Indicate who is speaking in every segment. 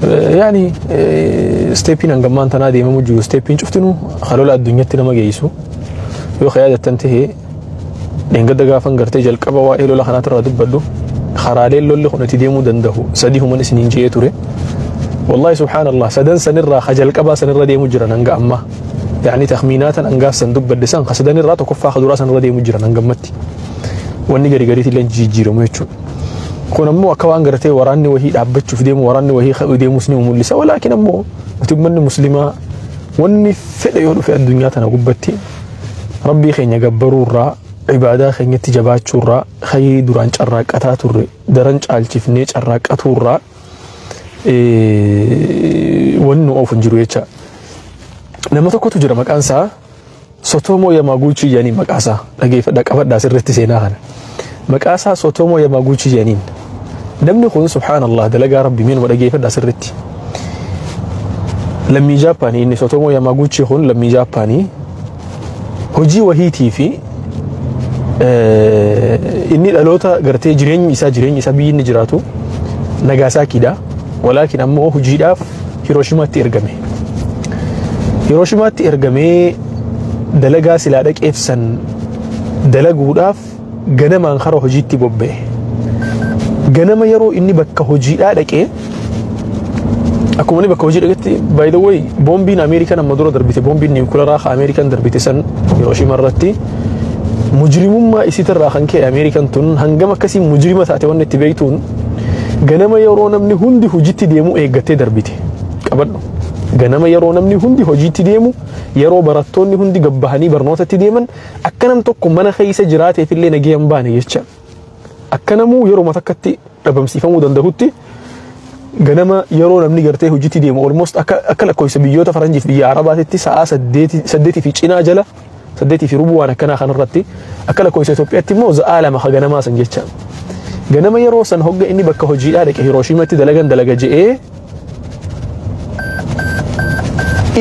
Speaker 1: Yaani steppiin hangammaan tanaa deemamu jiru steppiin cuftinuu halola addunyaatti nama geessu. Yoo yaadattan tahee dheengadda gaafan gartee jalqaba waa'ee lola kanaatirraa dubbadhu karaaleen lolli kun itti deemuu danda'u sadii human isiniin je'ee ture. Wallahi subhaanallah sadan sanirraa ka jalqabaa sanirra deemu jiran hanga ammaa. Yaani takhmiinaatan hangaaf san dubbadde san ka sadanirraa tokkoffaa ka duraa sanirra deemu jiran hangammatti. Wanni gari gariitti illee jijjiiramu jechuudha. Kun ammoo akka waan gartee waraanni wahii dhaabbachuuf deemu waraanni wahii ka'uu deemus ni mul'isa. Walaakin ammoo nuti uummanni muslimaa wanni fedhe yoo dhufe addunyaa tana gubbatti rabbii keenya gabbaruurraa ibaadaa keenyatti jabaachuurraa khayrii duraan carraaqqataa turre daran caalchifnee carraaqqatuurraa wanni nu oofu hin jiru jecha. Nama tokkotu jira maqaan isaa Sotomoo Yamaaguuchii jedhaniin maqaa isaa dhageeffadhaa qabadhaa sirriitti seenaa kana. Maqaa isaa Sotomoo Yamaaguuchii jedhaniin. Namni kun subhaanallah dalagaa rabbi miinuma dhageeffadhaa sirriitti. Lammii Jaappaanii inni Sotomoo Yamaaguuchii kun lammii Jaappaanii hojii wahiitii fi inni dhaloota gartee jireenyi isaa biyyi inni jiraatu Nagaasaakiidha. Walaakin ammoo hojiidhaaf Hirooshimaatti ergame. Hirooshimaatti ergamee dalagaa silaa dhaqeef san dalaguudhaaf ganamaan kara hojiitti bobba'e. Ganama yeroo inni bakka hojiidhaa dhaqee akkuma inni bakka hojii dhaqetti, by the way, boombiin Ameerikaan amma dura darbite, boombiin niwukilaaraa ka Ameerikaan darbite san Hiroshima irratti mujrimummaa isiitirraa kan ka'e Ameerikaan tun hangam akkasii mujrima taate wanni itti beektuun ganama yeroo namni hundi hojiitti deemu eeggattee darbite. Qabadhu. Ganama yeroo namni hundi hojiitti deemu, yeroo barattoonni hundi gabbahanii barnootatti deeman, akka nam tokko mana keessa jiraateef illee nagee hin baane jecha. Akka namuu yeroo takkatti dhabamsiifamuu danda'utti ganama yeroo namni gartee hojiitti deemu almost akka lakkoofsa biyyoota faranjiif biyya arabaatitti sa'a 8 fi cinaa jala, 8:15 waan akkanaa kanarratti, akka lakkoofsa Itoophiyaatti immoo sa'a 2 ka ganamaa san jecha. Ganama yeroo san hogga inni bakka hojiidhaa dhaqe Hirooshimaatti dalagan dalaga je'ee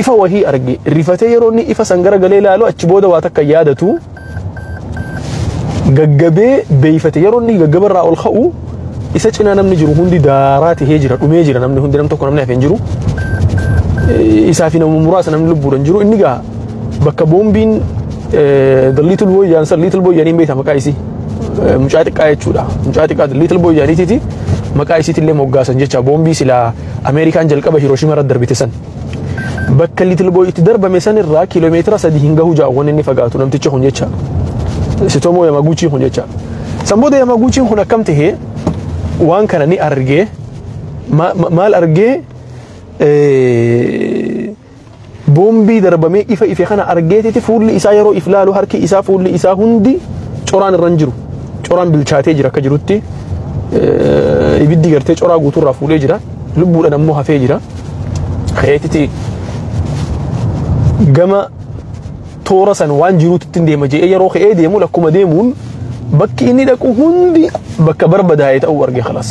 Speaker 1: ifa wahii arge, rifatee yeroo inni ifa san gara galee ilaalu achi booda waa takka yaadatu gaggabee beeyfate. Yeroo inni gaggabarraa ol ka'u isa cinaa namni jiru hundi daaraa tahee jira, dhumee jira namni hundi, nam tokko namni hafe hin jiru. Isaa fi nama muraasa namni lubbuudhaan jiru. Inni gaa bakka boombiin the little boy yaansa, little boy yaaniin beekta maqaa isii, mucaa xiqqaa jechuudha, mucaa xiqqaa the little boy yaaniitiiti maqaa isiitillee moggaasan jecha. Boombii silaa Ameerikaan jalqaba Hiroshima irratti darbite san bakka little boy itti darbame san irraa kiiloomeetira 3 hin gahu jaawwan inni fagaatu namticha kun jecha, Sitomoo Yamaguchi kun jecha. San booda Yamaguchiin kun akkam tahee waan kana ni argee. Maal argee? Boombii darbamee ifa ife kana argeetiti fuulli isaa yeroo if laalu harki isaa, fuulli isaa hundi coraan irra hin jiru. Coraan bilchaatee jira akka jirutti, ibiddi gartee coraa guutuurraa fuudhee jira. Lubbuudhaan ammoo hafee jira. Ka'eetiti gama toora san waan jiruutti deema jedhee yeroo ka'ee deemu lakkuma deemuun bakki inni dhaqu hundi bakka barbadaa'e ta'uu arge خلاص.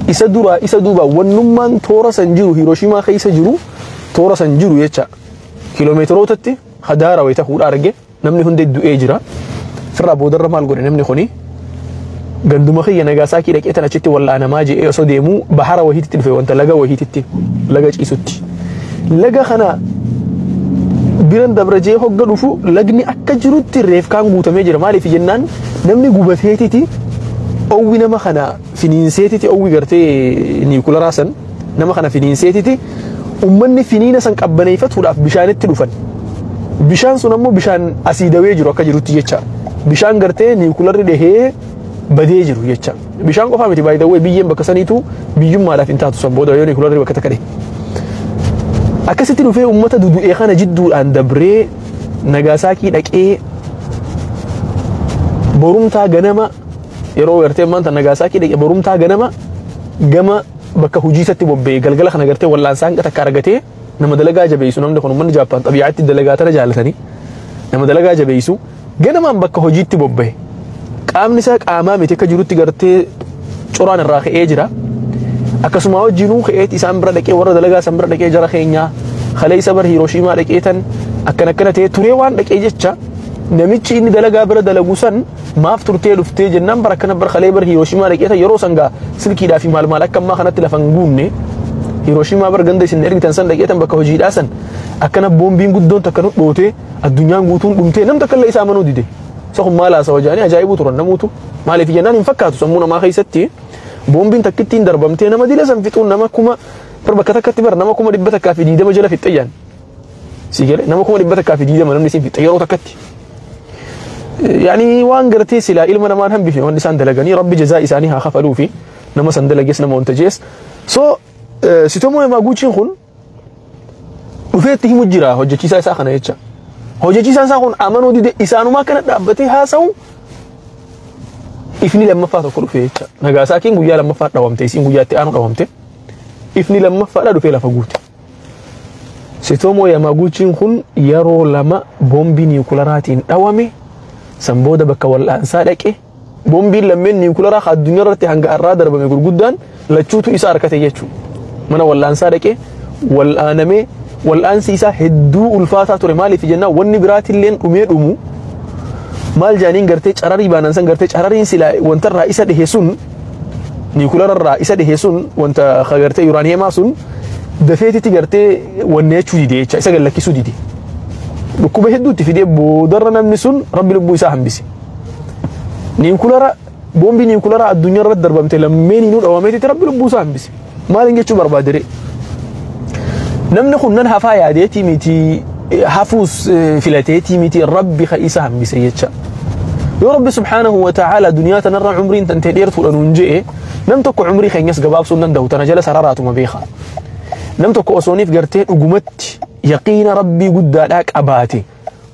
Speaker 1: Isa duraa isa duuba wannummaan toora san jiru, Hirooshimaa keessa jiru, toora san jiru jecha, kiiloomeetirootatti hadaara wayita ta'uudha arge. Namni hundi du'ee jira. Firraa boodarra maal godhe namni kuni? Ganduma kiyya Nagaasaakii dhaqee tan achitti wal'aanamaa je'ee osoo deemuu bahara wahiititti dhufe, wanta laga wahiititti, laga ciisutti. Laga kana biran dabra jee hogga dhufu lagni akka jirutti reefkaan guutamee jira. Maaliif jennaan namni gubateetiti owwi nama kana finiinseetiti, owwi gartee niikularaa san nama kana finiinseetiti ummanni finiina san qabbaneeffatuudhaaf bishaanitti dhufan. Bishaan sun ammoo bishaan asiidawee jiru akka jirutti jecha. Bishaan gartee niikularri dhahee badee jiru jecha. Bishaan qofaa miti, baay'ee biyyeen bakka saniitu biyyummaadhaaf hin taatu san booda yoo niikularri bakka takka dhahe. Akkasitti dhufee uummata dudu'ee kana jidduudhaan dabree Nagaasaakii dhaqee borumtaa ganama yeroo gartee maanta Nagaasaakii dhaqee borumtaa ganama gama bakka hojiisatti bobba'ee galgala kana gartee wallaansaa hanqa takka argatee. Nama dalagaa jabeessu namni kun. Uummanni Jaappaan xabiyaatti dalagaa tana jaalatanii nama dalagaa jabeessu. Ganamaan bakka hojiitti bobba'e. Qaamni isaa qaamaa miti akka jirutti gartee coraan irraa ka'ee jira. Akkasuma wajjinuu ka'eet isaan bira dhaqee, warra dalagaa san bira dhaqee, jara keenyaa kalee isa bara Hirooshimaa dhaqee tan akkana akkana ta'ee turee waan dhaqee jecha. Namichi inni dalagaa bira dalagu san maaf turtee dhuftee jennaan, bara akkana bara kalee bara Hirooshimaa dhaqee tan yeroo san gaa silkiidhaa fi maal maal akka ammaa kanatti lafa hin guunne. Hirooshimaa bar ganda isin ergitan san dhaqeetan bakka hojiidhaa san akkana boombiin guddoon takka nu dhootee addunyaan guutuun dhumtee nam takka illee isaa amanuu dide. Isa kun maal haasawa jedhanii ajaa'ibuu turan namuutu. Maaliif jennaan hin fakkaatu sammuu namaa keessatti boombiin takkittiin darbamtee nama dila san fixuun nama kuma bar bakka takkatti bar nama 120,000 jala fixxe jaan. Si galee nama 120,000 namni isin fixxe yeroo takkatti. Yani waan gartee silaa ilma namaan hambifne wanni isaan dalaganii rabbi jazaa isaanii haa kafaluu fi nama san dalages nama wanta jees. So Tsutomu Yamaguchiin kun dhufee itti himu jira hojjechiisaa isaa kana jecha. Hojjechiisaan isaa kun amanuu dide isaanumaa kana dhaabbatee haasa'u ifni lammaffaa tokko dhufee jecha. Nagaasaakiin guyyaa lammaffaa dhawamte isiin guyyaa itti aanu dhawamte. Ifni lammaffaadha dhufee lafa guute. Tsutomu Yamaguchiin kun yeroo lama boombii niwukularaatiin dhawame san booda bakka wal'aansaa dhaqe boombiin lammeen niwukularaa addunyaa irratti hanga har'aa darbame gurguddaan lachuutu isa harkate jechuudha. Mana wal'aansaa dhaqe wal'aanamee wal'aansi isaa hedduu ulfaataa ture maaliif jennaan wanni biraatilleen dhumee dhumu maal jaaniin gartee cararii baanan san gartee carariin silaa wantarraa isa dhihe sun niwukulararraa isa dhihe sun wanta gartee yuraaniyemaa sun dafeetitti gartee wanneechuu dide jecha isa gallakkisuu dide. Dhukkuba hedduutti fidee boodarra namni sun rabbi lubbuu isaa hambise. Niwukulara boombii niwukulara addunyaa irratti darbamte lammeeniinuu dhawameetitti rabbi lubbuu isaa hambise. Maaliin jechuu barbaadere? Namni kun nan hafaa yaadeetii miti hafuus filateetii miti rabbi ka isa hambise jecha. Yoo rabbi subhaanahu wa ta'ala duniyaa tanarra umriin tantee dheertuudha nuun je'e nam tokko umrii keenyas gabaabsuu hin danda'u tana jala sararaatuma beeka. Nam tokko osooniif gartee dhugumatti yaqiina rabbii guddaadhaa qabaate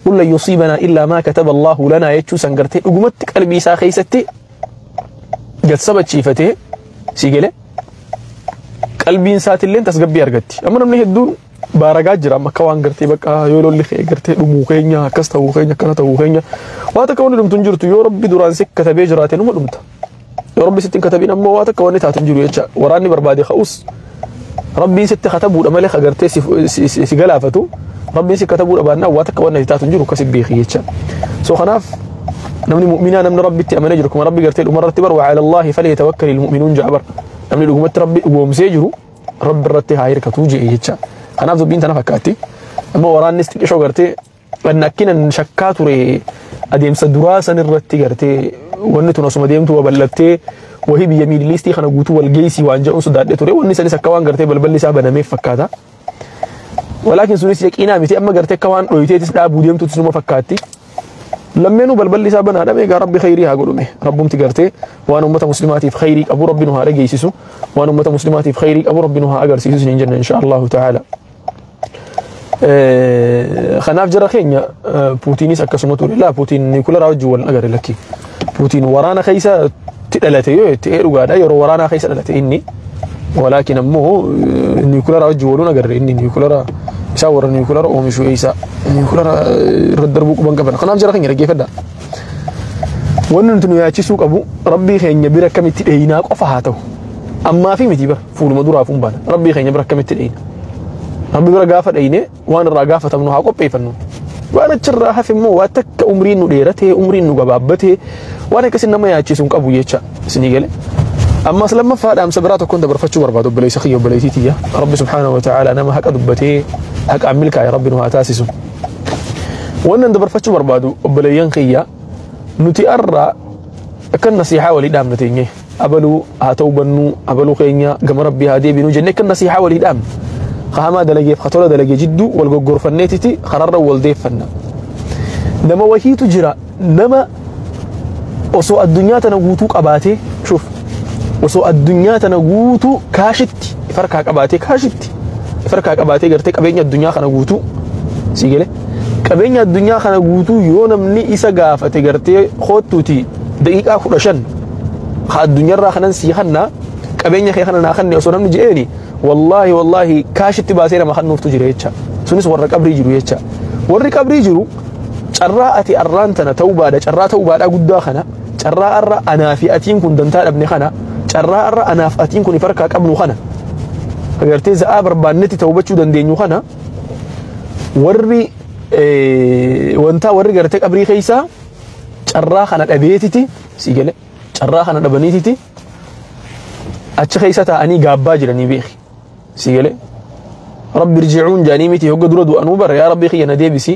Speaker 1: qul lan yusiibanaa illaa maa kataba Allahu lanaa jechuu san gartee dhugumatti qalbii isaa keessatti gad sabachiifatee si gale qalbiin isaatillee tasgabbii argatti. Amma namni hedduun baaragaa jira amma akka waan gartee bakka yoo lolli kee gartee dhumuu keenya akkas ta'uu keenya akkana ta'uu keenya waa takka wanni dhumtu hin jirtu yoo rabbi duraan si katabee jiraate numa dhumta. Yoo rabbi sitti hin katabiin ammoo waa takka wanni taatu hin jiru jecha waraanni barbaade ka'us rabbiin sitti katabuudha malee gartee si galaafatu rabbiin si katabuudha baannaan waa takka wanni taatu hin jiru akkas beeki jecha. So kanaaf namni mu'minaa namni rabbitti amanee jiru kuma rabbi gartee dhumarratti bar وعلى الله فليتوكل المؤمنون ja'a bar namni dhugumatti rabbi dhugoomsee jiru rabbi irratti haa hirkatuu je'e jecha. Kanaaf dubbiin tana fakkaatti. Amma waraannis xiqqishoo gartee wanni akkinan shakkaa ture adeemsa duraa san irratti gartee wanni tun osuma deemtu babal'attee wahii biyya Middle Eastii kana guutuu wal geessii waan jedhuun sodaadhee ture wanni sanis akka waan gartee balballi isaa banameef fakkaata. Walaakin sunis yaqiinaa miti amma gartee akka waan dhoyiteetis dhaabuu deemtuutis numa fakkaatti. Lammeenuu balballi isaa banaadha egaa rabbi khayrii haa godhume rabbumti gartee waan ummata muslimaatiif khayrii qabu rabbi nu haa dhageessisu waan ummata muslimaatiif khayrii qabu rabbi nu haa agarsiisu isiniin jenna insha Allahu ta'ala. Kanaaf jara keenya Puutiinis akkasuma ture laa Puutiin niwukularaa wajjin wal agarre lakki. Puutiin waraana keessatti dhalate yoo ta'e dhugaadha yeroo waraanaa keessa dhalate inni walaakin ammoo niwukularaa wajjin waluun agarre inni niwukulara isaa warra niwukulara oomishu eessa niwukulara irra darbuu quban qaban. Kanaaf jara keenya dhaggeeffadha. Wanni nuti nu yaachisuu qabu rabbii keenya bira akkamitti dheeyinaa qofa haa ta'u. Ammaa fi miti bara fuuluma duraaf hin baana rabbii keenya bira akkamitti dheeyina. Rabbi bira gaafa dheyne waan irraa gaafatamnu haa qopheeffannu. Waan achirraa hafe immoo waa takka umriin nu dheeratee umriin nu gabaabbatee waan akkasii nama yaachisu hin qabu jecha isinii gale. Ammas lammaffaa dhaamsa biraa tokkoon dabarfachuu barbaadu obboleessa kiyya obboleettii tiyya. Rabbi subhaanahu wa ta'ala nama haqa dubbatee haqaan milkaa'e rabbi nu haa taasisu. Wannan dabarfachuu barbaadu obboleeyyan kiyya nuti arra akkan nasiihaa walii dhaamna teenye abaluu haa ta'u bannuu abaluu keenya gama rabbii haa deebinuu jennee akkan nasiihaa walii dhaamna. Hamaa dalageef hatola dalagee jidduu wal goggorfanneetiti kararra wal deeffanna. Nama wahiitu jira nama osoo addunyaa tana guutuu qabaatee shuf osoo addunyaa tana guutuu kaashitti farkaa qabaatee kaashitti farkaa qabaatee gartee qabeenya addunyaa kana guutuu si gale qabeenya addunyaa kana guutuu yoo namni isa gaafate gartee hoottuuti daqiiqaa 15 ha addunyaarraa kanan sii kannaa qabeenya kee kana naa kanne osoo namni je'eeni wallahi wallahi kaashitti baasee nama kannuuftu jira jecha sunis warra qabrii jiru jecha warri qabrii jiru carraa ati arraan tana tawbaadha carraa tawbaadha guddaa kana carraa arra anaa fi atiin kun dantaa dhabne kana carraa arra anaaf atiin kun farkaa qabnu kana agartee za'aa barbaannetti tawbachuu dandeenyu kana warri wanta warri gartee qabrii keessaa carraa kana dhabeetiti si gale carraa kana dhabaniititi achi keessa taa'anii gaabbaa jiranii beeki. Si galee rabbi irji'uun jaanii miti hogga dura du'anuu bar yaa rabbi kiyya na deebisi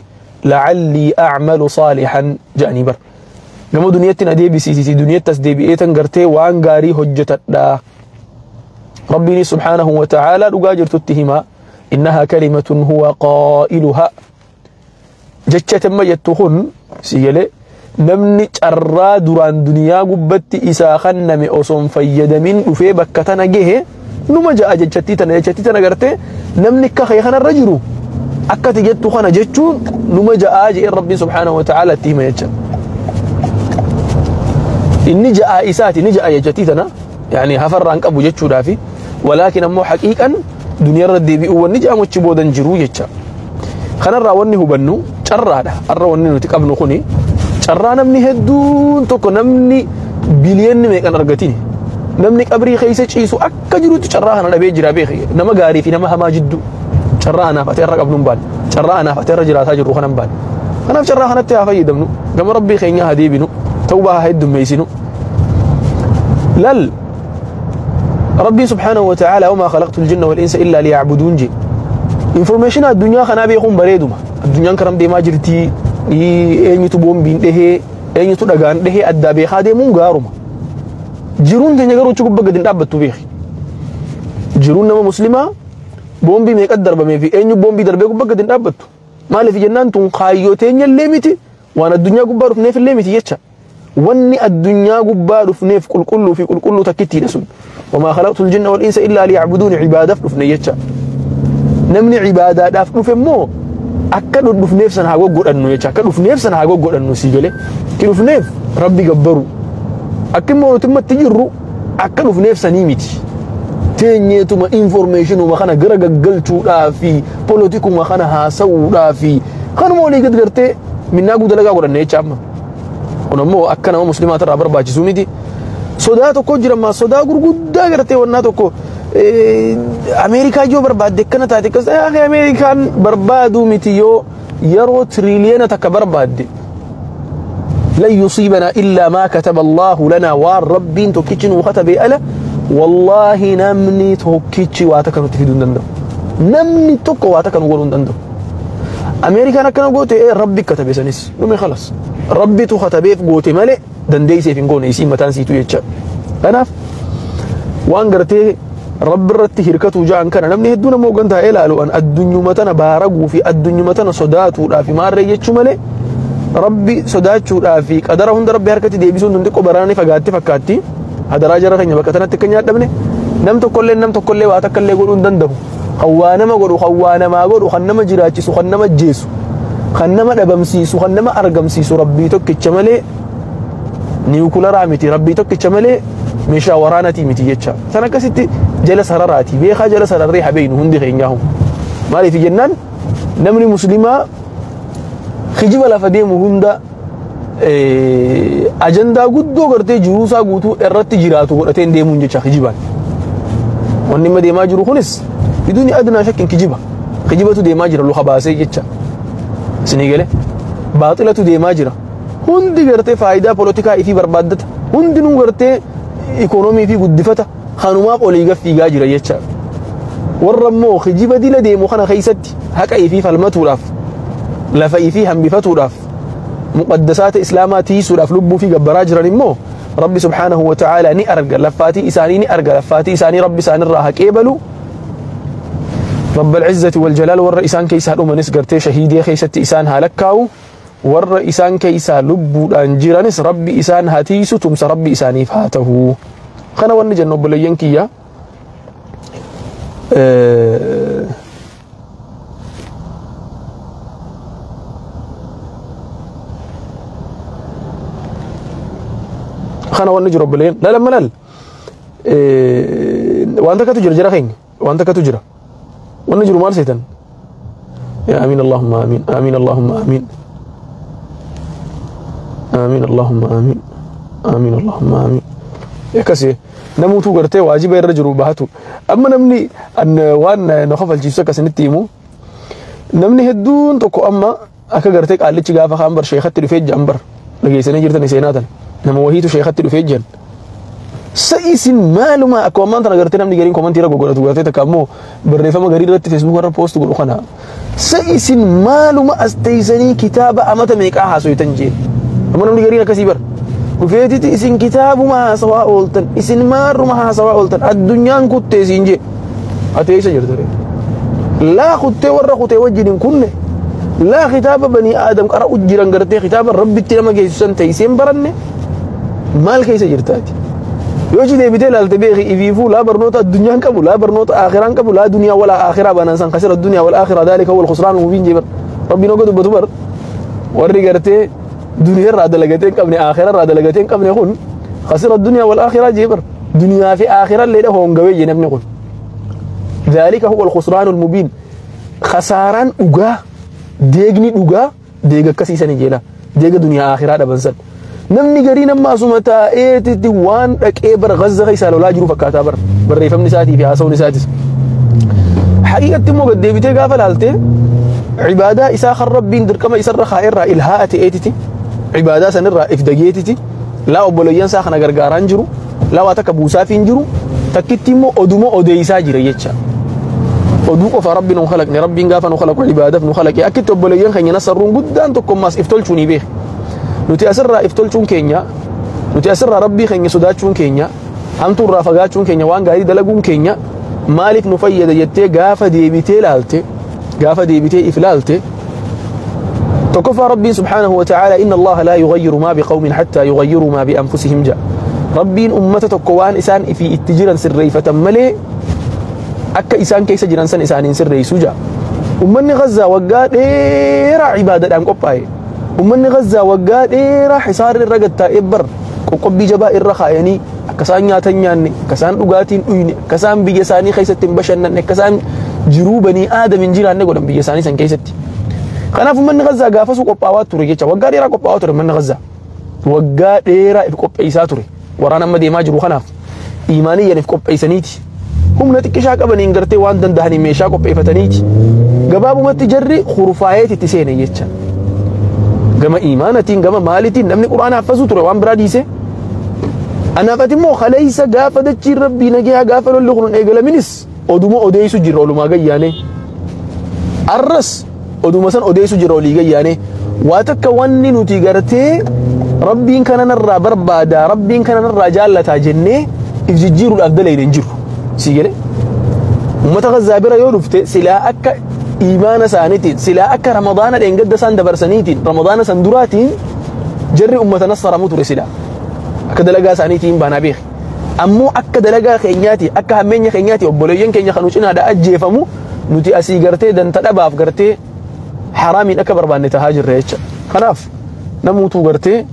Speaker 1: la'allii a'malu saalihan jaanii bar gama duniyatti na deebisiisisi duniyatti as deebi'ee tan gartee waan gaarii hojjetadha. Rabbiin subhaanahu wa ta'aalaa dhugaa jirtutti hima innahaa kalimatun huwa qaa'iluha jecha tamma jettu kun si galee namni carraa duraan duniyaa gubbatti isaa kenname osoo hin fayyadamin dhufee bakka tana gahe numa ja'a jechattii tana gartee namni akka kee kanarra jiru akkati jettu kana jechuun numa ja'aa jedheen rabbiin subhaanahu wa ta'aala itti hima jecha. Inni ja'aa isaati ni ja'a jechattii tana yaani hafarraan qabu jechuudhaafi walaakin ammoo haqiiqan duniyaarra deebi'uu wanni ja'amu achi boodan jiru jecha. Kanarraa wanni hubannu carraadha. Har'a wanni nuti qabnu kuni carraa namni hedduun tokko namni biliyoonni meeqan argatini namni qabrii keessa ciisu akka jirutti carraa kana dhabee jira beeki nama gaarii fi nama hamaa jidduu carraa anaaf ati irra qabnu hin baanne carraa anaaf ati irra jiraataa jirru kana hin baanne kanaaf carraa kanatti haa fayyadamnu gama rabbii keenyaa haa deebinu tawbaa haa heddummeessinu lal rabbii subhaanahu wa ta'aala wamaa khalaqtu al-jinna wal insa illaa liya'buduun je information addunyaa kanaa beekuun bareeduma addunyaan karam deemaa jirti eenyutu boombiin dhehee eenyutu dhagaan dhehee addaa beekaa deemuun gaaruma jiruun teenya garuu achi gubbaa gadi hin dhaabbattu beeki jiruun nama muslimaa boombii meeqat darbamee fi eenyu boombii darbee gubbaa gadi hin dhaabbattu maaliif jennaan tun kaayyoo teenya illee miti waan addunyaa gubbaa dhufneef illee miti jecha wanni addunyaa gubbaa dhufneef qulqulluu fi qulqulluu takkittiidha sun wamaa khalaqtu ljinna wal insa illaa liya'buduun cibaadaaf dhufne jecha namni cibaadaadhaaf dhufe immoo akka dhufneef sana haa goggodhannu jecha akka dhufneef sana haa goggodhannu sii galee ki dhufneef rabbi gabbaru akka immoo nuti immatti jirru akka dhufneef sanii miti teenyeetuma informationuma kana gara gaggalchuudhaa fi polotikuma kana haasa'uudhaa fi kanuma walii gad gartee minnaa guudalagaa godhanne jecha amma kun ammoo akka nama muslimaa irraa barbaachisuu miti sodaa tokko jira ammaa sodaa gurguddaa gartee wannaa tokko Ameerikaa yoo barbaadde akkana taate akkas ta'e Ameerikaan barbaaduu miti yoo yeroo tiriliyoona takka barbaadde lan yusiibanaa illaa maa kataba Allaahu lanaa waan rabbiin tokkichi nuu katabee ala wallaahi namni tokkichi waa takka nutti fiduu hin danda'u namni tokko waa takka nu godhuu hin danda'u Ameerikaan akkana goote rabbi katabe sanis dhume khalas rabbitu katabeef goote malee dandeesseef hin goone isiin mataan siitu jecha kanaaf waan gartee rabbi irratti hirkatu ja'an kana namni hedduun ammoo hooggan taa'ee ilaalu an addunyuma tana baaraguu fi addunyuma tana sodaatuudhaa fi maarree jechuu malee rabbi sodaachuudhaa fi qadara hunda rabbi harkatti deebisuun tun xiqqoo baraanii fagaatti fakkaatti hadaraa jara keenya bakka tanatti akka nyaadhabne nam tokkollee waa takka illee godhuu hin danda'u kan waa nama godhu kan waa namaa godhu kan nama jiraachisu kan nama jeesu kan nama dhabamsiisu kan nama argamsiisu rabbii tokkicha malee niwukularaa miti rabbii tokkicha malee meeshaa waraanatii miti jecha san akkasitti jala sararaati beekaa jala sararree habeeynu hundi keenyaahu maaliif jennaan namni muslimaa kijiba lafa deemu hunda ajandaa guddoo gartee jiruusaa guutuu irratti jiraatu godhatee hin deemuun jecha kijibaan wanni amma deemaa jiru kunis biduuni adnaa shakkin kijiba kijibatu deemaa jira luka baasee jecha isinii gale baaxilatu deemaa jira hundi gartee faayidaa polotikaa ifii barbaaddata hundinuu gartee ikonoomii fi guddifata kanumaaf olii gad fiigaa jira jecha warra immoo kijiba dila deemu kana keessatti haqa ifii falmatuudhaaf lafa ifii hambifatuudhaaf muqaddasaata islaamaa tiisuudhaaf lubbuu fi gabbaraa jiran immoo rabbi subhaanahu wa ta'aala ni arga laffaatii isaanii ni arga laffaatii isaanii rabbi isaanirraa haqee balu رب العزة والجلال ور إسان كيسا dhumanis gartee shahiidee keessatti isaan haa lakkaa'u warra isaan keessaa lubbuudhaan jiranis rabbi isaan haa tiisu tumsa rabbi isaaniif haa ta'u kana wanni jennu obboleeyyan kiyya kana wanni jiru obboleeyyan lal amma lal waan takkatu jira jara keenya waan takkatu jira wanni jiru maal seetan yaa amiin allahumma amiin amiin allahumma amiin amiin allahumma amiin amiin allahumma amiin akkasi namuutu gartee waajiba irra jiru bahatu amma namni waan na kofalchiisu akkasinitti himu namni hedduun tokko amma akka gartee qaallichi gaafa kaan bar sheekatti dhufee jiran bar dhageessanii jirtan seenaa tan nama wahiitu sheekatti dhufee jiran Sa isin maaluma akkuma ammaan tana gartee namni gariin komantii irra goggodhatu gartee takka ammoo barreeffama garii irratti Facebook irra post godhu kana. Sa isin maaluma as teessanii kitaaba amata meeqaa haasoytan jeen. Amma namni gariin akkasii bara. Dhufeetiti isin kitaabuma haasawaa ooltan, isin maarruma haasawaa ooltan, addunyaan kuttee siin jee. Ati eessa jirta ree? Laa kuttee warra kutee wajjin hin kunne. Laa kitaaba banii aadam qara'u jiran gartee kitaaba rabbitti nama geessu san teessee hin baranne. Maal keessa jirtaati? Yoo ci deebitee ilaalte beeki ifiifuu laa barnoota addunyaan qabu, laa barnoota aakhiraan qabu, laa duniyaa walaa aakhiraa banaan san khasira duniyaa wal aakhiraa daalika huwal khusraan mubiin jee bar. Rabbiin hogga dubbatu bar. Warri gartee duniyaa irraa dalagatee hin qabne aakhira irraa dalagatee hin qabne kun khasira duniyaa wal aakhiraa jee bar. Duniyaa fi aakhira illee hoongawee jee namni kun. Daalika huwal khusraanul mubiin. Khasaaraan dhugaa, deegni dhugaa deega akkasii sani jeela. Deega duniyaa aakhiraa dhaban san. Namni gariin amma asuma taa'eetitti waan dhaqee bara Gazza keessaa lolaa jiru fakkaataa bara barreeffamni isaatii fi haasawni isaatis. Haqiiqatti immoo gad deebitee gaafa laalte ibaadaa isaa kan Rabbiin dirqama isarra kaa'erraa ilhaa'a ta'eetiti ibaadaa sanirraa if dageetiti laa obboleeyyan isaa kana gargaaraan jiru laa waa takka buusaafii hin jiru takkitti immoo oduma odeessaa jira jecha. Oduu qofa Rabbi nu kalaqne, Rabbiin gaafa nu kalaqu ibaadaaf nu kalaqe. Akkitti obboleeyyan keenya nasarruun guddaan tokkommaas if tolchuu ni beeka. Nuti asirraa if tolchuun keenya, nuti asirraa Rabbii keenya sodaachuun keenya, hamtuu irraa fagaachuun keenya, waan gaarii dalaguun keenya maaliif nu fayyada jettee gaafa deebitee laalte, gaafa deebitee if laalte, tokkoffaa Rabbiin subhaanahu wa ta'aala inna Allaha laa yughayyiru maa biqawmin hattaa yughayyiru maa bi'anfusihim ja'a. Rabbiin ummata tokko waan isaan ifii itti jiran sirreeffatan malee akka isaan keessa jiran san isaaniin sirreessu ja'a. Ummanni Gazzaa waggaa dheeraa ibaadadhaan qophaa'e. Ummanni Gazzaa waggaa dheeraa hisaarri irra gattaa'ee bar qoqqobbii jabaa irra kaayanii akka isaan nyaata hin nyaanne, akka isaan dhugaatii hin dhuyne, akka isaan biyya isaanii keessatti hin bashannanne, akka isaan jiruu banii aadam hin jiraanne godhan biyya isaanii san keessatti. Kanaaf ummanni Gazzaa gaafasuu qophaawaa ture jecha waggaa dheeraa qophaawaa ture ummanni Gazzaa. Waggaa dheeraa if qopheessaa ture. Waraana amma deemaa jiru kanaaf imaaniyyan if qopheessaniiti. Humna xiqqishaa qabaniin gartee waan danda'aniin meeshaa qopheeffataniiti. Gabaabumatti jarri kurfaayeeti itti seene jecha. Gama imaanatiin gama maalitiin namni Qur'aana haffazuu ture waan biraa dhiise. Anaaf ati immoo kaleessa gaafa dachiin rabbii nagayaa gaafa lolli kun hin eegalaminis oduma odeessu jirra olumaa gayyaanee. Arras oduma san odeessu jirra olii gayyaanee. Waa takka wanni nuti gartee rabbiin kana narraa barbaadaa rabbiin kana narraa jaallataa jennee if jijjiiruudhaaf dalayne hin jiru. Sii galee? Uummata Gazzaa bira yoo dhufte silaa akka iimaana isaaniitiin silaa akka Ramadaana dheengadda isaan dabarsaniitiin Ramadaana san duraatiin jarri uummata nassaramu ture silaa. Akka dalagaa isaaniitiin baanaa beeki. Ammoo akka dalagaa keenyaati akka hammeenya keenyaati obboleeyyan keenya kan nu cinaadha ajjeefamu nuti asii gartee danta dhabaaf gartee haraamiin akka barbaanne tahaa jirra jecha. Kanaaf namuutuu gartee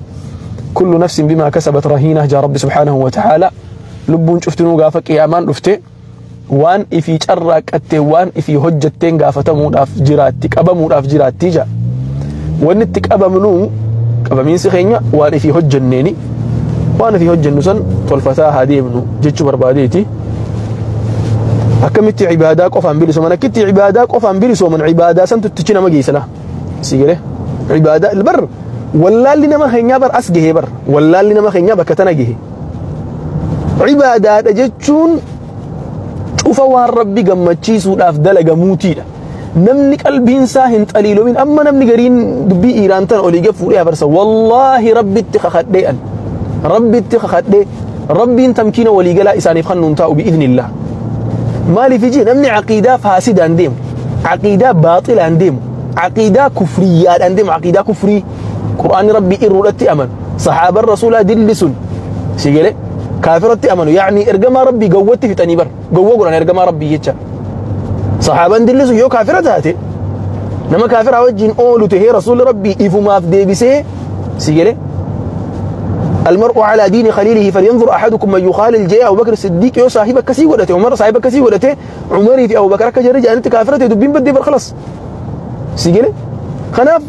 Speaker 1: kullu nafsin bimaa kasabat rahiinah jaa Rabbi subhaanahu wa ta'aala lubbuun cuftinuu gaafa qiyaamaan dhufte waan ifii carraaqqattee waan ifii hojjetteen gaafatamuudhaaf jiraatti qabamuudhaaf jiraatti jaa. Wanni itti qabamnu qabamiinsi keenya waan ifii hojjenneeni waan ifii hojjennu san tolfataa haa deemnu jechuu barbaadeeti. Akkamitti ibaadaa qofaan bilisooman akkitti ibaadaa qofaan bilisooman ibaadaa santu ittichi nama geessala. Si galee ibaadaa bar wallaalli nama keenyaa bar as gahee bar wallaalli nama keenyaa bakka tana gahe. Ibaadaadha jechuun cufa waan rabbi gammachiisuudhaaf dalagamuutiidha. Namni qalbiin isaa hin xaliilomin amma namni gariin dubbii Iiraan tana olii gad fuudhee afarsa. Wallaahi rabbitti kakadhee an. Rabbitti kakadhee rabbiin tamkiina waliigalaa isaaniif kennuun taa'u bi'iznillah. Maaliif iji namni aqiidaa faasidaan deemu, aqiidaa baaxilaan deemu, aqiidaa kufriyyaadhaan deemu, aqiidaa kufrii Qur'aanni rabbii irruudhatti amanu, saxaaban rasuulaa dilli sun si galee kaafiratti amanu, yaa'ni ergamaa rabbii gawwatti fixanii bar gawwa godhan ergamaa rabbii jecha. Saxaaban dilli sun yoo kaafira taate nama kaafiraa wajjin oolu tahee rasuulli rabbii ifumaaf deebisee si galee المرء على دين خليله فلينظر احدكم من يخالل جاء ابو بكر الصديق يو صاحبك كسي ودته عمر صاحبك كسي ودته عمري في ابو بكر كجري جانت كافرته دبين بدي بر خلاص سيجلي خناف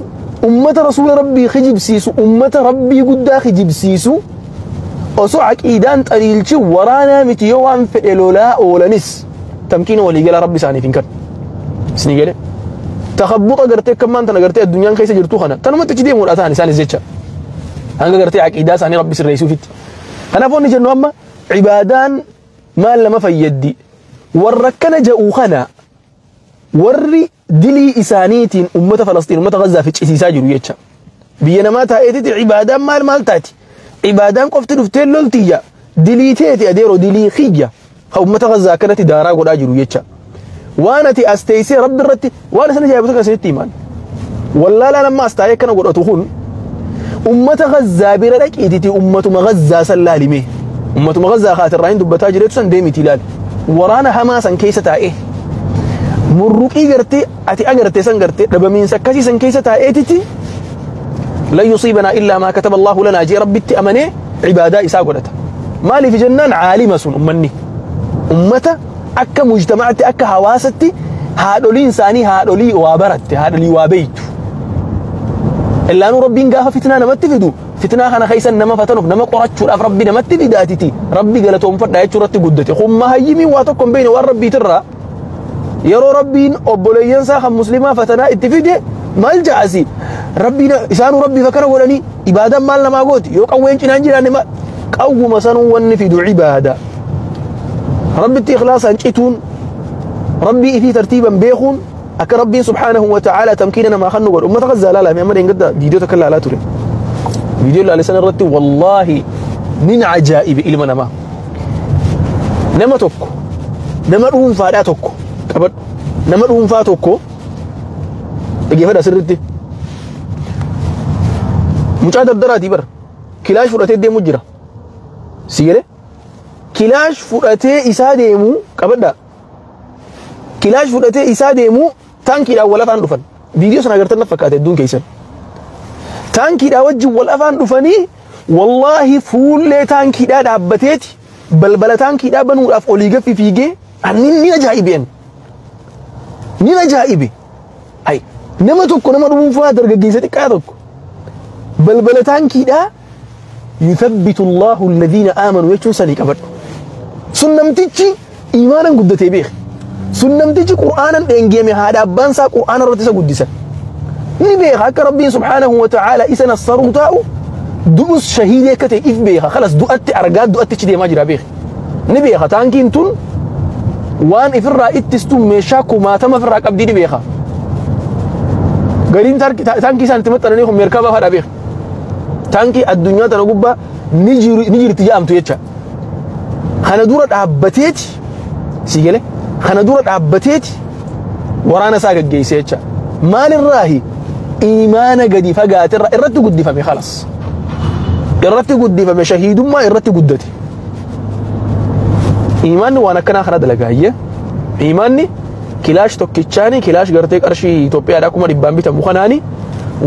Speaker 1: امه رسول ربي خجب سيسو امه ربي قدا خجب سيسو osoo aqiidaan xaliilchi waraanaa miti yoo waan fedhe lolaa oolanis tamkiina waliigala rabbi isaaniif hin kennu. Isinii galee takhabbuxa gartee akka ammaan tana gartee addunyaan keessa jirtu kana tanumatti achi deemuudha ta'an isaanis jecha hanga gartee aqiidaa isaanii rabbi sirreessuufitti. Kanaaf wanni jennu amma Cibaadaan maal nama fayyaddi? Warra akkana ja'uu kana warri dilii isaaniitiin ummata Falastiin, ummata Gazaa ficcisiisaa jiru jecha. Biyya namaa taa'eetiti cibaadaan maal maal taati? Cibaadaan qofti dhuftee loltiyya. Dilii teeti adeeroo, dilii kiyya. Ka ummata Gazaa akkanatti daaraa godhaa jiru jecha. Waan ati as teessee rabbi irratti waan isin ajaa'ibu tokko isinitti himan. Wallaalaan amma as taa'ee akkana godhatu kun ummata Gazaa bira dhaqiititi ummatuma Gazaa san laalime. Ummatuma Gazaa kaatirraa hin dubbataa jireetu san deemiti ilaali. Waraana hamaa san keessa taa'ee murruqii gartee ati agartee san gartee dhabamiinsa akkasii san keessa taa'eetiti lan yusiibanaa illaa maa kataba Allahu lanaa jee rabbitti amanee cibaadaa isaa godhata. Maaliif jennaan caalima sun ummanni. Ummata akka mujtamaatti akka hawaasatti haadholiin isaanii haadholii waa baratte, haadholii waa beeytu. Illaanuu rabbiin gaafa fitnaa namatti fidu fitnaa kana keessa nama fatanuuf nama qorachuudhaaf rabbi namatti fidaatiti rabbi galatoomfadha jechuu irratti guddate. Humma hayyimii waa tokko hin beekne waan rabbiitirraa yeroo rabbiin obboleeyyan isaa kan muslimaa fatanaa itti fide maal ja'asi rabbiin isaanuu rabbiif akkana godhanii ibaadaan maal namaa gooti yoo qawween cinaan jiraanne maal qawwuma sanuu wanni fidu ibaada. Rabbitti ikhlaasaan cituun rabbii ifii tartiiban beekuun akka rabbiin subhaanahu wa ta'aala tamkiina namaa kan nu godhu. Ummata Gazaa laalame amma dheengadda viidiyoo takka laalaa ture. Viidiyoo laale sana irratti wallaahi nin ajaa'ibe ilma namaa. Nama tokko nama dhuunfaadhaa tokko qabadhu, nama dhuunfaa tokko dhaggeeffadha sirriitti. Mucaa dardaraatii bara kilaash fudhatee deemu jira. Si galee kilaash fudhatee isaa deemu qabadha. Kilaash fudhatee isaa deemu taankiidhaan wal afaan dhufan. Viidiyoo sana agartan na fakkaate hedduun keessan. Taankiidhaan wajjin wal afaan dhufanii wallaahi fuullee taankiidhaa dhaabbateeti balbala taankiidhaa banuudhaaf olii gaffi fiigee ani ni ajaa'ibeen. Ni ajaa'ibe. Hay nama tokko nama dhuunfaa dargaggeessa xiqqaa tokko balbala taankiidhaa yuthabbitu Allahu alladhiina aamanu jechuun sanii qabadhu. Sun namtichi iimaanan guddatee beeka. Sun namtichi qur'aanan dheengeeme haadha abbaan isaa qur'aana irratti isa guddisan. Ni beeka akka rabbiin subhaanahu wa ta'aala isa nassaruu taa'u du'us shahiidee akka ta'e if beeka. Khalas du'atti argaa du'atti achi deemaa jira beeka. Ni beeka taankiin tun waan ifirraa ittistu meeshaa kumaatama ifirraa qabdii ni beeka. Gariin taankii isaan itti maxxananii kun meerkaabaa fadhaa beeka. Taankii addunyaa tana gubbaa ni jirti jedhamtu jecha. Kana dura dhaabbateeti si galee kana dura dhaabbateeti waraana isaa gaggeesse jecha. Maalirraahi iimaana gadi fagaaterra irratti guddifame khalas. Irratti guddifame shahiidummaa irratti guddate. Iimaanni waan akkanaa kana dalagaayye. Iimaanni kilaash tokkichaani kilaash gartee qarshii Itoophiyaadhaa 100,000 bitamu kanaani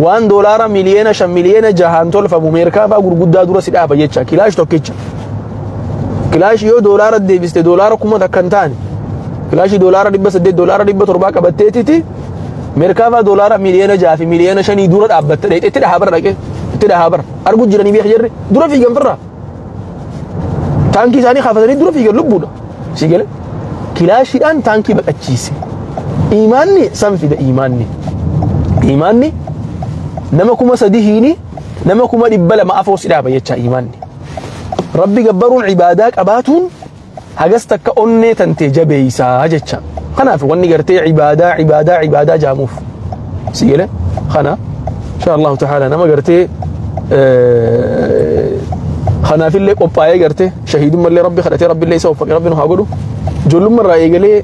Speaker 1: waan doolaara 5 miliyoona 6 miliyoona tolfamu meerkaabaa gurguddaa dura si dhaaba jecha kilaash tokkicha. Kilaash yoo doolaara deebiste doolaara 1000 hin taane kilaashii doolaara 800 doolaara 700 qabatteetiti meerkaabaa doolaara 6 miliyoona fi 5 miliyoona dura dhaabbatte dhaqxe itti dhahaa bara dhaqee itti dhahaa bara argu jiranii beek jirri dura fiigan firraa. Taankii isaanii kaafatanii dura fiigan lubbuudha. Si galee kilaashiidhaan taankii baqachiise. Iimaanni san fida iimaanni. Iimaanni nama 3000 hiini nama 200,000 afoo si dhaaba jecha iimaanni. Rabbi gabbaruun cibaadaa qabaatuun hagas takka onnee tantee jabeeysaa jecha. Kanaaf wanni gartee cibaadaa cibaadaa cibaadaa jaamuuf. Si galee kana insha Allahu ta'ala nama gartee kanaafillee qophaa'ee gartee shahiidummallee rabbi kadhatee rabbillee isa uffaqe rabbi nu haa godhu. Ijoollummaa irraa eegalee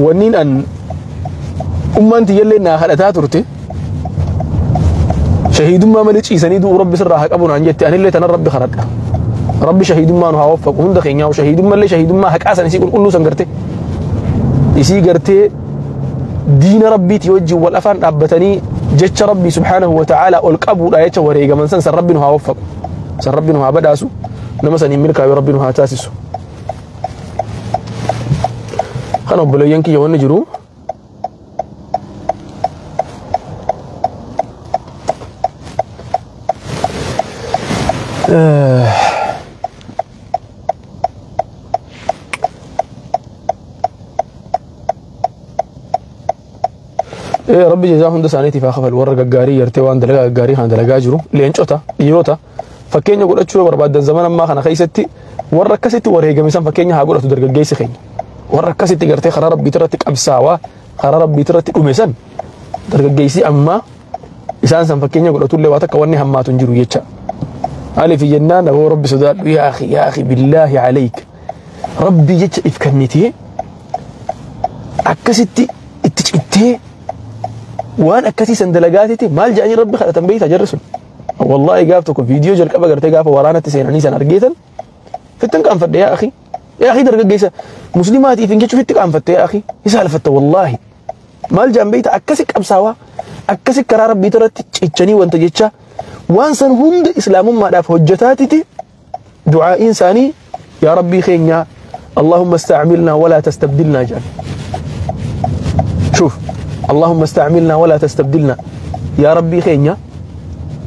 Speaker 1: wanniin an ummaan tiyyallee naa kadhataa turte shahiidummaa malee ciisanii du'uu rabbi sirraa haa qabu naan jette anillee tanan rabbi kadhadha. Rabbi shahiidummaa nu haa waffaqu hunda keenyaa shahiidummallee shahiidummaa haqaa san isii qulqulluu san gartee isii gartee diina rabbiitii wajjin wal afaan dhaabbatanii jecha rabbii subhaanahu wa ta'aala ol qabuudha jecha wareegaman san san rabbi nu haa waffaqu san rabbi nu haa badhaasu nama saniin milkaa'e rabbi nu haa taasisu. Kana obboleeyyan kiyya wanni jiru rabbi jazaa hunda isaaniitiif haa kafalu warra gaggaarii gartee waan dalagaa gaggaarii kana dalagaa jiru leencota dhiirota Fakkeenya godhachuu yoo barbaaddan zaman ammaa kana keessatti warra akkasitti wareegame san fakkeenya haa godhatu dargaggeessi keenya. Warra akkasitti gartee karaa rabbiitii irratti qabsaawaa karaa rabbiitii irratti dhume san dargaggeessi ammaa isaan san fakkeenya godhatullee waa takka wanni hammaatu hin jiru jecha. Maaliif jennaan aboo rabbi sodaadhu yaa akhi yaa akhi billaahi alayk rabbi jecha if kennitee akkasitti itti cittee waan akkasii san dalagaatiti maal jedhanii rabbi kadhatan beektaa jarri sun. Wallaahi gaaf tokko viidiyoo jalqaba gartee gaafa waraanatti seenanii san argeetan fittan qaanfadhe yaa akhi. Yaa akhi dargaggeessa muslimaatiif hin jechuuf itti qaanfatte yaa akhi isa alfatta wallaahi. Maal jedhan beektaa akkasi qabsaawaa akkasi karaa rabbii irratti cichanii wanta jecha waan san hunda islaamummaadhaaf hojjetaatiti du'aa'iin isaanii yaa rabbii keenya اللهم استعملنا ولا تستبدلنا جان. شوف اللهم استعملنا ولا تستبدلنا يا ربي خينيا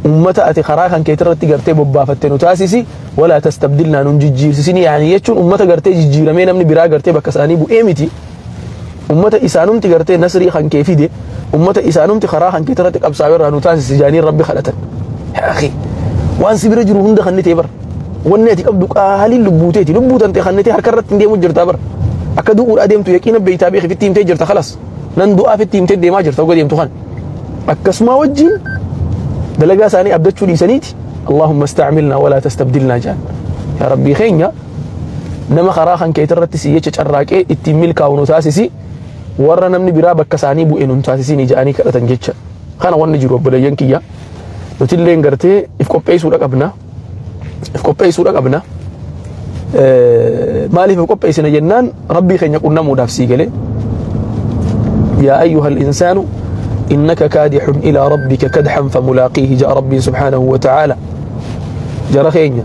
Speaker 1: أمة أتي خراخا كي ترتي قرتي ببافتين وتاسسي ولا تستبدلنا ننججير سيني يعني يجون أمة قرتي ججير مين أمني برا قرتي بكساني بو إيمتي أمة إسانم تقرتي نسري خان كيفي دي أمة إسانم تخراخا كي ترتي أبساوير نتاسسي جاني ربي خلتن يا أخي وان سبرجر هند خنتي بر ونيتي أبدك أهالي لبوتيتي لبوتن تخنتي هركرت دي مجرتا بر أكدو أور أديمتو يكين بيتا بيخي في التيم تجرتا خلاص نن دعاء في التيم تدي ما جرتا وقديمتو خان أكسما وجين دلقا ساني أبدتشو لي سنيتي اللهم استعملنا ولا تستبدلنا جان يا ربي خينيا نما خراخا كي ترتسي يتش الراكي التيميل كاونو تاسسي ورا نمني برا بكساني بو إنو تاسسي نجاني كرتن جتش خانا ون نجرو بلينكيا نتلين قرتي إفكوب أي سورة قبنا qopheessuudha qabna. Maaliif qopheessina jennaan rabbii keenya qunnamuudhaaf sii galee yaa ayyuha al-insaanu innaka kaadixun ilaa rabbika kadxan famulaaqiihi ja'a rabbiin subhaanahu wa ta'aala. Jara keenya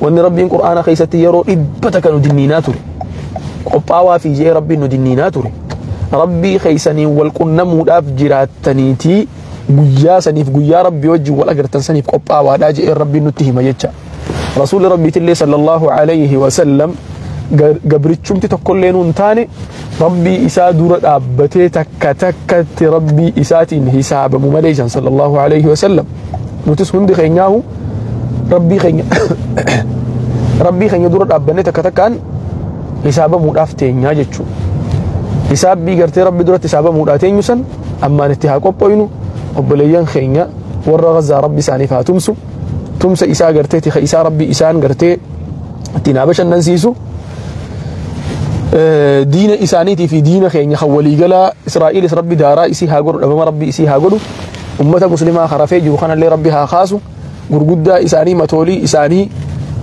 Speaker 1: wanni rabbiin qur'aana keessatti yeroo dhibbata kan nu dinniinaa ture qophaawaa fi jee rabbiin nu dinniinaa ture rabbii keeysaniin wal qunnamuudhaaf jiraattaniitii guyyaa saniif guyyaa rabbii wajjin wal agartan saniif qophaawaadhaa jee rabbiin nutti hima jecha. رسول ربي تلي صلى الله عليه وسلم قبرتشمتي تقول لين تاني ربي إسا دور أبتي تك تك ربي إساتين حساب ممليجا صلى الله عليه وسلم نتس هندي خينياه ربي خينيا ربي خينيا دور أبني تك تكان حساب مدافتين يا جتشو حساب بي قرتي ربي دور حساب مداتين يسن أما نتها قبوينو قبليان خينيا ورا غزة ربي ساني فاتمسو تمس إساء قرتي تخ إساء ربي إسان قرتي تنابش الننسيسو دين إسانيتي في دين خين خولي قلا إسرائيل ربي دارا إسي هاجر أبما ربي إسي هاجر أمة مسلمة خرافي جوخنا اللي ربي هاخاسو قرقدا إساني متولي إساني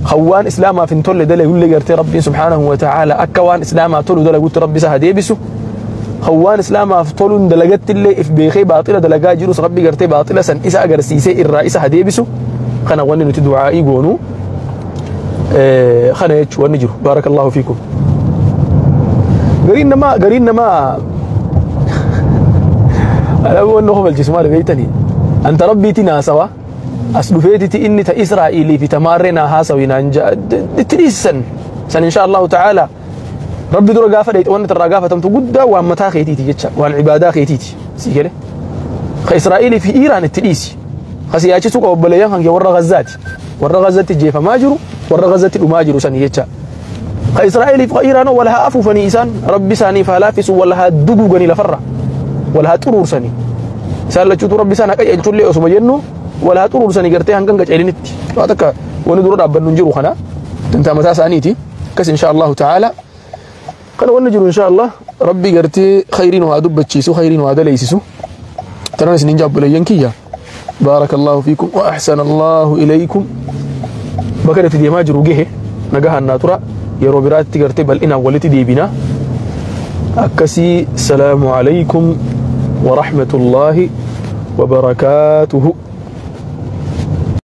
Speaker 1: خوان إسلاما في انتول دل يقول لي قرتي ربي سبحانه وتعالى أكوان إسلاما تولو دل قلت ربي سهديبسو خوان إسلاما في طولون دلقت اللي إف بيخي باطلة دلقا جروس ربي قرتي باطلة سن إسا أقرسيسي الرئيس هديبسو خنا وني نتي دعائي قونو خنا يتش ونجرو بارك الله فيكم. قرينا ما أنا أقول إنه الجسم مال بيتني أنت ربي تنا سوا أسلفيتي إني تإسرائيلي في تمارنا هاسوي نانجا تريسن سن إن شاء الله تعالى ربي درا قافة وأن ترى قافة تمتقدا وأن متى خيتي جتشا وأن عبادة خيتي سيكله إسرائيلي في إيران التليسي خسياتي سوق وبليان خنجي ورا غزاتي ورا غزاتي جيفا ماجرو ورا غزاتي الماجرو سنيتشا إسرائيلي في إيران ولا أفو فنيسان ربي ساني فلافس ولا دقو غني لفرة ولا ترور سني سالة ربي سانا كي أنتو اللي أسمى جنو ولا ترور سني قرتي هنكن كجعلنتي واتك وندور رب ننجرو خنا تنتا متى سانيتي كس إن شاء الله تعالى قال ونجرو إن شاء الله ربي قرتي خيرين وهذا بتشيسو خيرين وهذا ليسسو ترى نجاب بلينكية بارك الله فيكم وأحسن الله إليكم بكرة دي ما جروجه نجاها الناترة يروبرات تقرتي بل إنا ولتي دي بنا أكسي. السلام عليكم ورحمة الله وبركاته.